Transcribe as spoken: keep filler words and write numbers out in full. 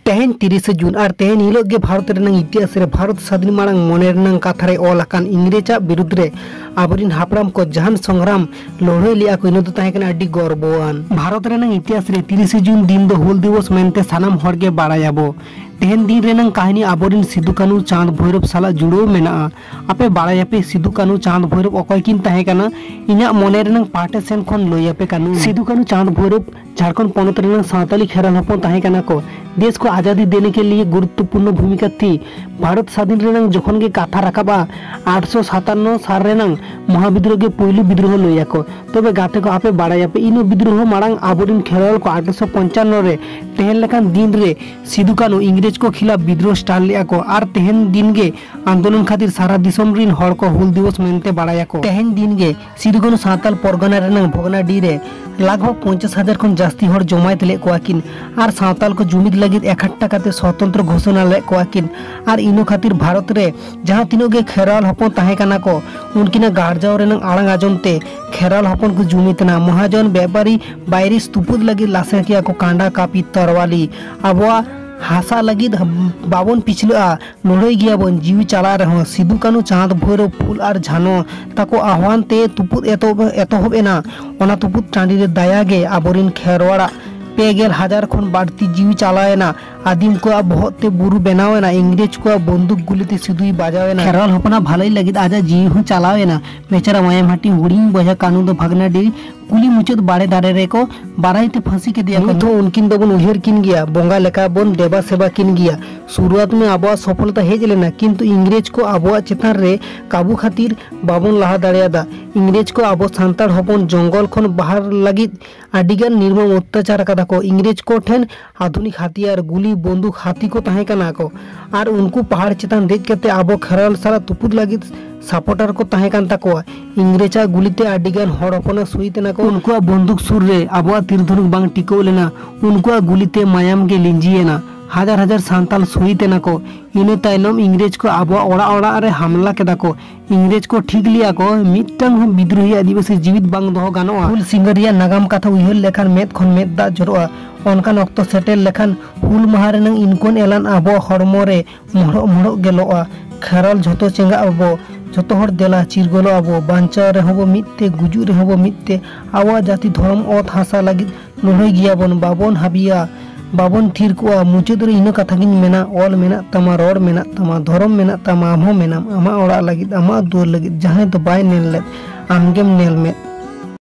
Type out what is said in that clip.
ᱛᱮᱦᱮᱧ ᱛᱤᱨᱤᱥᱮ ᱡᱩᱱ ᱟᱨ ᱛᱮᱦᱮᱧ ᱦᱤᱞᱳᱜ ᱜᱮ ᱵᱷᱟᱨᱚᱛ ᱨᱮᱱᱟᱝ ᱤᱛᱤᱦᱟᱥ ᱨᱮ ᱵᱷᱟᱨᱚᱛ ᱥᱟᱫᱷᱤᱱ ᱢᱟᱲᱟᱝ ᱢᱚᱱᱮ ᱨᱮᱱᱟᱝ ᱠᱟᱛᱷᱟ ᱨᱮ ᱚᱞ ᱟᱠᱟᱱ ᱤᱝᱨᱮᱡᱽ ᱟᱜ ᱵᱤᱨᱩᱫᱽ ᱨᱮ ᱟᱵᱚᱨᱮᱱ ᱦᱟᱯᱲᱟᱢ ᱠᱚ ᱡᱟᱦᱟᱱ ᱥᱚᱝᱜᱨᱟᱢ ᱞᱟᱹᱲᱦᱟᱹᱭ ᱞᱮᱫᱼᱟ ᱠᱚ, ᱤᱱᱟᱹ ᱫᱚ ᱛᱟᱦᱮᱸ ᱠᱟᱱᱟ ᱟᱹᱰᱤ ᱜᱚᱨᱵᱚᱣᱟᱱ᱾ ᱵᱷᱟᱨᱚᱛ ᱨᱮᱱᱟᱝ ᱤᱛᱤᱦᱟᱥ ᱨᱮ ᱛᱤᱨᱤᱥᱮ ᱡᱩᱱ ᱫᱤᱱ ᱫᱚ ᱦᱩᱞ ᱫᱤᱵᱚᱥ ᱢᱮᱱᱛᱮ ᱥᱟᱱᱟᱢ ᱦᱚᱲ ᱜᱮ ᱵᱟᱲᱟᱭᱟᱵᱚ᱾ ᱛᱮᱦᱮᱧ ᱫᱤᱱ ᱨᱮᱱᱟᱝ ᱠᱟᱹᱦᱱᱤ ᱟᱵᱚᱨᱮᱱ ᱥᱤᱫᱩ ᱠᱟᱹᱱᱩ ᱪᱟᱸᱫᱽ ᱵᱷᱳᱭᱨᱚᱵ ᱥᱟᱞᱟᱜ ᱡᱩᱲᱟᱹᱣ ᱢᱮᱱᱟᱜᱼᱟ᱾ ᱟᱯᱮ ᱵᱟᱲᱟᱭᱟᱯᱮ ᱥᱤᱫᱩ ᱠᱟᱹᱱᱩ ᱪᱟᱸᱫᱽ ᱵᱷᱳᱭᱨᱚᱵ ᱚᱠᱚᱭ ᱠᱤᱱ ᱛᱟᱦᱮᱸ ᱠᱟᱱᱟ? ᱤᱧᱟᱹᱜ ᱢᱚᱱᱮ ᱨᱮᱱᱟᱝ ᱯᱟᱦᱴᱟ ᱥᱮᱱ ᱠᱷᱚᱱ ᱞᱟᱹᱭ ᱟᱯᱮ ᱠᱟᱹᱱᱟᱹᱧ᱾ ᱥᱤᱫᱩ ᱠᱟᱹᱱᱩ ᱪᱟᱸᱫᱽ ᱵᱷᱳᱭᱨᱚᱵ ᱡᱷᱟᱲᱠᱷᱚᱸᱰ ᱯᱚᱱᱚᱛ ᱨᱮᱱᱟᱝ ᱥᱟᱶᱛᱟᱞᱤ ᱠᱷᱮᱨᱣᱟᱞ ᱦᱚᱯᱚᱱ ᱛᱟᱦᱮᱸ ᱠᱟᱱᱟ ᱠᱚ᱾ ᱫᱮᱥ ᱠᱚ ᱟᱡᱟᱫᱤ ᱫᱮᱱᱮ ᱠᱮ ᱞᱤᱭᱮ ᱜᱩᱨᱩᱛᱛᱚᱯᱩᱨᱱᱚ ᱵᱷᱩᱢᱤᱠᱟ ᱛᱷᱤ᱾ ᱵᱷᱟᱨᱚᱛ ᱥᱟᱫᱷᱤᱱ ᱨᱮᱱᱟᱝ ᱡᱚᱠᱷᱚᱱ ᱜᱮ ᱠᱟᱛᱷᱟ ᱨᱟᱠᱟᱵᱼᱟ, ᱟᱴᱥᱚ ᱥᱟᱛᱟᱱᱱᱚ ᱥᱟᱞ ᱨᱮᱱᱟᱝ ᱢᱚᱦᱟᱵᱤᱫᱽᱨᱳᱦᱚ ᱜᱮ ᱯᱩᱭᱞᱩ ᱵᱤᱫᱽᱨᱳᱦᱚ ᱞᱟᱹᱭ ᱟᱠᱚ᱾ ᱛᱚᱵᱮ ᱜᱟᱛᱮ ᱠᱚ, ᱟᱯᱮ ᱵᱟᱲᱟᱭᱟᱯᱮ, ᱤᱱᱟᱹ ᱵᱤᱫᱽᱨᱳᱦᱚ ᱢᱟᱲᱟᱝ ᱟᱵᱚᱨᱮᱱ ᱠᱷᱮᱨᱣᱟᱞ ᱠᱚ ᱟᱴᱷᱨᱚᱥᱚ ᱯᱚᱧᱪᱟᱱᱱᱚ ᱨᱮ ᱛᱮᱦᱮᱧ ᱞᱮᱠᱟᱱ ᱫᱤᱱ ᱨᱮ ᱥᱤᱫᱩ ᱠᱟᱹᱱᱩ ᱤᱝᱨᱮᱡᱽ ᱠᱚ ᱠᱷᱤᱞᱟᱯ ᱵᱤᱫᱽᱨᱳᱦᱚ start ᱞᱮᱫᱼᱟ ᱠᱚ ᱟᱨ ᱛᱮᱦᱮᱧ ᱫᱤᱱ ᱜᱮ ᱟᱱᱫᱳᱞᱚᱱ ᱠᱷᱟᱹᱛᱤᱨ ᱥᱟᱨᱟ ᱫᱤᱥᱚᱢ ᱨᱤᱱ ᱦᱚᱲ ᱠᱚ ᱦᱩᱞ ᱫᱤᱵᱚᱥ ᱢᱮᱱᱛᱮ ᱵᱟᱲᱟᱭᱟᱠᱚ᱾ ᱛᱮᱦᱮᱧ ᱫᱤᱱ ᱜᱮ ᱥᱤᱫᱩ ᱠᱟᱹᱱᱩ ᱥᱟᱶᱛᱟᱞ ᱯᱚᱨᱜᱟᱱᱟ ᱨᱮᱱᱟᱝ ᱵᱷᱚᱜᱽᱱᱟᱰᱤ ᱨᱮ ᱞᱟᱜᱽ ᱵᱷᱟᱜᱽ ᱯᱚᱧᱪᱟᱥ ᱦᱟᱡᱟᱨ ᱠᱷᱚᱱ ᱡᱟᱹᱥᱛᱤ ᱦᱚᱲ ᱡᱚᱢᱟᱭᱮᱛ ᱞᱮᱫ ᱠᱚᱣᱟ ᱠᱤᱱ ᱟᱨ ᱥᱟᱶᱛᱟᱞ ᱠᱚ ᱡᱩᱢᱤᱫ ᱞᱟᱹᱜᱤᱫ ᱮᱠᱟᱴᱴᱟ ᱠᱟᱛᱮ ᱥᱚᱛᱚᱱᱛᱨᱚ ᱜᱷᱳᱥᱚᱱᱟ ᱞᱮᱫ ᱠᱚᱣᱟ ᱠᱤᱱ᱾ ᱟᱨ ᱤᱱᱟᱹ ᱠᱷᱟᱹᱛᱤᱨ ᱵᱷᱟᱨᱚᱛ ᱨᱮ ᱡᱟᱦᱟᱸ ᱛᱤᱱᱟᱹᱜ ᱜᱮ ᱠᱷᱮᱨᱣᱟᱞ ᱦᱚᱯᱚᱱ ᱛᱟᱦᱮᱸ ᱠᱟᱱᱟ ᱠᱚ, ᱩᱱᱠᱤᱱᱟᱜ ᱜᱟᱨᱡᱟᱣ ᱨᱮᱱᱟᱝ ᱟᱲᱟᱝ ᱟᱸᱡᱚᱢ ᱛᱮ ᱠᱷᱮᱨᱣᱟᱞ ᱦᱚᱯᱚᱱ ᱠᱚ ᱡᱩᱢᱤᱫ ᱮᱱᱟ᱾ ᱢᱚᱦᱟᱡᱚᱱ ᱵᱮᱯᱟᱨᱤ ᱵᱟᱭᱨᱤᱥ ᱛᱩᱯᱩᱫ ᱞᱟᱹᱜᱤᱫ ᱞᱟᱥᱮ ᱠᱮᱭᱟ ᱠᱚ ᱠᱟᱸᱰᱟ, ᱠᱟᱹᱯᱤ, ᱛᱚᱨᱣᱟᱞᱤ᱾ ᱟᱵᱚᱣᱟᱜ ᱦᱟᱥᱟ ᱞᱟᱹᱜᱤᱫ ᱵᱟᱵᱚᱱ ᱯᱤᱪᱷᱞᱟᱹᱜᱼᱟ, ᱞᱟᱹᱲᱦᱟᱹᱭ ᱜᱮᱭᱟᱵᱚᱱ ᱡᱤᱣᱤ ᱪᱟᱞᱟᱜ ᱨᱮᱦᱚᱸ᱾ ᱥᱤᱫᱩ ᱠᱟᱹᱱᱩ, ᱪᱟᱸᱫᱽ ᱵᱷᱳᱭᱨᱳᱵ, ᱯᱷᱩᱞ ᱟᱨ ᱡᱷᱟᱱᱚ ᱛᱟᱠᱚ ᱟᱦᱣᱟᱱ ᱛᱮ ᱛᱩᱯᱩᱫ ᱮᱛᱚᱦᱚᱵ, ᱮᱛᱚᱦᱚᱵ ᱮᱱᱟ᱾ ᱚᱱᱟ ᱛᱩᱯᱩᱫ ᱴᱟᱺᱰᱤ ᱨᱮ ᱫᱟᱭᱟ ᱜᱮ ᱟᱵᱚᱨᱮᱱ ᱠᱷᱮᱨᱣᱟᱲᱟᱜ ᱯᱮ ᱜᱮᱞ ᱦᱟᱡᱟᱨ ᱠᱷᱚᱱ ᱵᱟᱹᱲᱛᱤ ᱡᱤᱣᱤ ᱪᱟᱞᱟᱣ ᱮᱱᱟ᱾ ᱟᱹᱫᱤᱢ ᱠᱚᱣᱟᱜ ᱵᱚᱦᱚᱜ ᱛᱮ ᱵᱩᱨᱩ ᱵᱮᱱᱟᱣ ᱮᱱᱟ᱾ ᱤᱝᱨᱮᱡᱽ ᱠᱚᱣᱟᱜ ᱵᱚᱱᱫᱩᱠ ᱜᱩᱞᱤ ᱛᱮ ᱥᱤᱫᱩᱭ ᱵᱟᱡᱟᱣ ᱮᱱᱟ᱾ ᱠᱷᱮᱨᱣᱟᱞ ᱦᱚᱯᱚᱱᱟᱜ ᱵᱷᱟᱹᱞᱟᱹᱭ ᱞᱟᱹᱜᱤᱫ ᱟᱡᱟᱜ ᱡᱤᱣᱤ ᱦᱚᱸ ᱪᱟᱞᱟᱣ ᱮᱱᱟ᱾ ᱵᱮᱪᱟᱨᱟ ᱢᱟᱭᱟᱢ ᱦᱟᱹᱴᱤᱧ ᱦᱩᱰᱤᱧ ᱵᱚᱭᱦᱟ ᱠᱟᱹᱱᱩ ᱫᱚ ᱵᱷᱟᱜᱽᱱᱟᱰᱤ ᱠᱩᱞᱤ ᱢᱩᱪᱟᱹᱫ ᱵᱟᱲᱮ ᱫᱟᱨᱮ ᱨᱮᱠᱚ ᱵᱟᱨᱟᱭ ᱛᱮ ᱯᱷᱟᱹᱥᱤ ᱠᱮᱫᱮᱭᱟ ᱠᱚ᱾ ᱱᱤᱛ ᱦᱚᱸ ᱩᱱᱠᱤᱱ ᱫᱚᱵᱚᱱ ᱩᱭᱦᱟᱹᱨ ᱠᱤᱱ ᱜᱮᱭᱟ, ᱵᱚᱸᱜᱟ ᱞᱮᱠᱟ ᱵᱚᱱ ᱫᱮᱵᱟ ᱥᱮᱵᱟ ᱠᱤᱱ ᱜᱮᱭᱟ᱾ ᱥᱩᱨᱩᱣᱟᱛ ᱢᱮ ᱟᱵᱚᱣᱟᱜ ᱥᱚᱯᱷᱚᱞᱚᱛᱟ ᱦᱮᱡ ᱞᱮᱱᱟ, ᱠᱤᱱᱛᱩ ᱤᱝᱨᱮᱡᱽ ᱠᱚ ᱟᱵᱚᱣᱟᱜ ᱪᱮᱛᱟᱱ ᱨᱮ ᱠᱟᱵᱩ ᱠᱷᱟᱹᱛᱤᱨ ᱵᱟᱵᱚᱱ ᱞᱟᱦᱟ ᱫᱟᱲᱮᱭᱟᱫᱟ᱾ ᱤᱝᱨᱮᱡᱽ ᱠᱚ ᱟᱵᱚ ᱥᱟᱱᱛᱟᱲ ᱦᱚᱯᱚᱱ ᱡᱚᱝᱜᱚᱞ ᱠᱷᱚᱱ ᱵᱟᱦᱟᱨ ᱞᱟᱹᱜᱤᱫ ᱟᱹᱰᱤᱜᱟᱱ ᱱᱤᱨᱢᱚᱢ ᱚᱛᱛᱟᱪᱟᱨ ᱟᱠᱟᱫᱟ ᱠᱚ᱾ ᱤᱝᱨᱮᱡᱽ ᱠᱚ ᱴᱷᱮᱱ ᱟᱫᱷᱩᱱᱤᱠ ᱦᱟᱛᱤᱭᱟᱨ, ᱜᱩᱞᱤ, ᱵᱚᱱᱫᱩᱠ, ᱦᱟᱹᱛᱤ ᱠᱚ ᱛᱟᱦᱮᱸ ᱠᱟᱱᱟ ᱠᱚ᱾ ᱟᱨ ᱩᱱᱠᱩ ᱯᱟᱦᱟᱲ ᱪᱮᱛᱟᱱ ᱫᱮᱡ ᱠᱟᱛᱮ ᱟᱵᱚ ᱠᱷᱮᱨᱣᱟᱞ ᱥᱟᱞᱟᱜ ᱛᱩᱯᱩᱫ ᱞᱟᱹᱜᱤᱫ supporter ᱠᱚ ᱛᱟᱦᱮᱸ ᱠᱟᱱ ᱛᱟᱠᱚᱣᱟ᱾ ᱤᱝᱨᱮᱡᱽ ᱟᱜ ᱜᱩᱞᱤᱛᱮ ᱟᱹᱰᱤᱜᱟᱱ ᱦᱚᱲ ᱦᱚᱯᱚᱱᱟᱜ ᱥᱩᱭᱤᱛ ᱮᱱᱟ ᱠᱚ᱾ ᱩᱱᱠᱩᱣᱟᱜ ᱵᱚᱱᱫᱩᱠ ᱥᱩᱨ ᱨᱮ ᱟᱵᱚᱣᱟᱜ ᱛᱤᱨ ᱫᱷᱚᱱᱩᱠ ᱵᱟᱝ ᱴᱤᱠᱟᱹᱣ ᱞᱮᱱᱟ᱾ ᱩᱱᱠᱩᱣᱟᱜ ᱜᱩᱞᱤᱛᱮ ᱢᱟᱭᱟᱢ ᱜᱮ ᱞᱤᱸᱡᱤᱭᱮᱱᱟ᱾ ᱦᱟᱡᱟᱨ ᱦᱟᱡᱟᱨ ᱥᱟᱱᱛᱟᱞ ᱥᱩᱭᱤᱛ ᱮᱱᱟ ᱠᱚ᱾ ᱤᱱᱟᱹ ᱛᱟᱭᱱᱚᱢ ᱤᱝᱨᱮᱡᱽ ᱠᱚ ᱟᱵᱚᱣᱟᱜ ᱚᱲᱟᱜ ᱚᱲᱟᱜ ᱨᱮ ᱦᱟᱢᱞᱟ ᱠᱮᱫᱟ ᱠᱚ᱾ ᱤᱝᱨᱮᱡᱽ ᱠᱚ ᱴᱷᱤᱠ ᱞᱮᱭᱟ ᱠᱚ, ᱢᱤᱫᱴᱟᱝ ᱦᱚᱸ ᱵᱤᱫᱽᱨᱳᱦᱤ ᱟᱹᱫᱤᱵᱟᱹᱥᱤ ᱡᱤᱣᱤᱫ ᱵᱟᱝ ᱫᱚᱦᱚ ᱜᱟᱱᱚᱜᱼᱟ᱾ ᱦᱩᱞ ᱥᱤᱸᱜᱟᱹᱨᱤᱭᱟᱹ ᱱᱟᱜᱟᱢ ᱠᱟᱛᱷᱟ ᱩᱭᱦᱟᱹᱨ ᱞᱮᱠᱷᱟᱱ ᱢᱮᱫ ᱠᱷᱚᱱ ᱢᱮᱫ ᱫᱟᱜ ᱡᱚᱨᱚᱜᱼᱟ᱾ ᱚᱱᱠᱟᱱ ᱚᱠᱛᱚ ᱥᱮᱴᱮᱨ ᱞᱮᱠᱷᱟᱱ ᱦᱩᱞ ᱢᱟᱦᱟ ᱨᱮᱱᱟᱝ ᱤᱱᱠᱚᱱ ᱮᱞᱟᱱ ᱟᱵᱚᱣᱟᱜ ᱦᱚᱲᱢᱚ ᱨᱮ ᱢᱚᱦᱲᱚᱜ ᱢᱚᱦᱲᱚᱜ ᱜᱮᱞᱚᱜᱼᱟ᱾ ᱠᱷᱮᱨᱣᱟᱞ ᱡᱷᱚᱛᱚ ᱪᱮᱸᱜᱟᱜ ᱟᱵᱚ, ᱡᱷᱚᱛᱚ ᱦᱚᱲ ᱫᱮᱞᱟ ᱪᱤᱨᱜᱚᱞᱚᱜ ᱟᱵᱚ, ᱵᱟᱧᱪᱟᱣ ᱨᱮᱦᱚᱸ ᱵᱚ ᱢᱤᱫ ᱛᱮ, ᱜᱩᱡᱩᱜ ᱨᱮᱦᱚᱸ ᱵᱚ ᱢᱤᱫ ᱛᱮ, ᱟᱵᱚᱣᱟᱜ ᱡᱟᱹᱛᱤ ᱫᱷᱚᱨᱚᱢ ᱚᱛ ᱦᱟᱥᱟ ᱞᱟᱹᱜᱤᱫ ᱞᱟᱹᱲᱦᱟᱹᱭ ᱜᱮᱭᱟᱵᱚᱱ, ᱵᱟᱵᱚᱱ ᱦᱟᱹᱵᱤᱭᱟ, ᱵᱟᱵᱚᱱ ᱛᱷᱤᱨ ᱠᱚᱜᱼᱟ᱾ ᱢᱩᱪᱟᱹᱫ ᱨᱮ ᱤᱱᱟᱹ ᱠᱟᱛᱷᱟ ᱜᱤᱧ ᱢᱮᱱᱟ, ᱚᱞ ᱢᱮᱱᱟᱜ ᱛᱟᱢᱟ, ᱨᱚᱲ ᱢᱮᱱᱟᱜ ᱛᱟᱢᱟ, ᱫᱷᱚᱨᱚᱢ ᱢᱮᱱᱟᱜ ᱛᱟᱢᱟ, ᱟᱢ ᱦᱚᱸ ᱢᱮᱱᱟᱢ, ᱟᱢᱟᱜ ᱚᱲᱟᱜ ᱞᱟᱹᱜᱤᱫ, ᱟᱢᱟᱜ ᱫᱩᱣᱟᱹᱨ ᱞᱟᱹᱜᱤᱫ, ᱡᱟᱦᱟᱸᱭ ᱫᱚ ᱵᱟᱭ ᱧᱮᱞ ᱞᱮᱫ, ᱟᱢᱜᱮᱢ ᱧᱮᱞ ᱢᱮᱫ᱾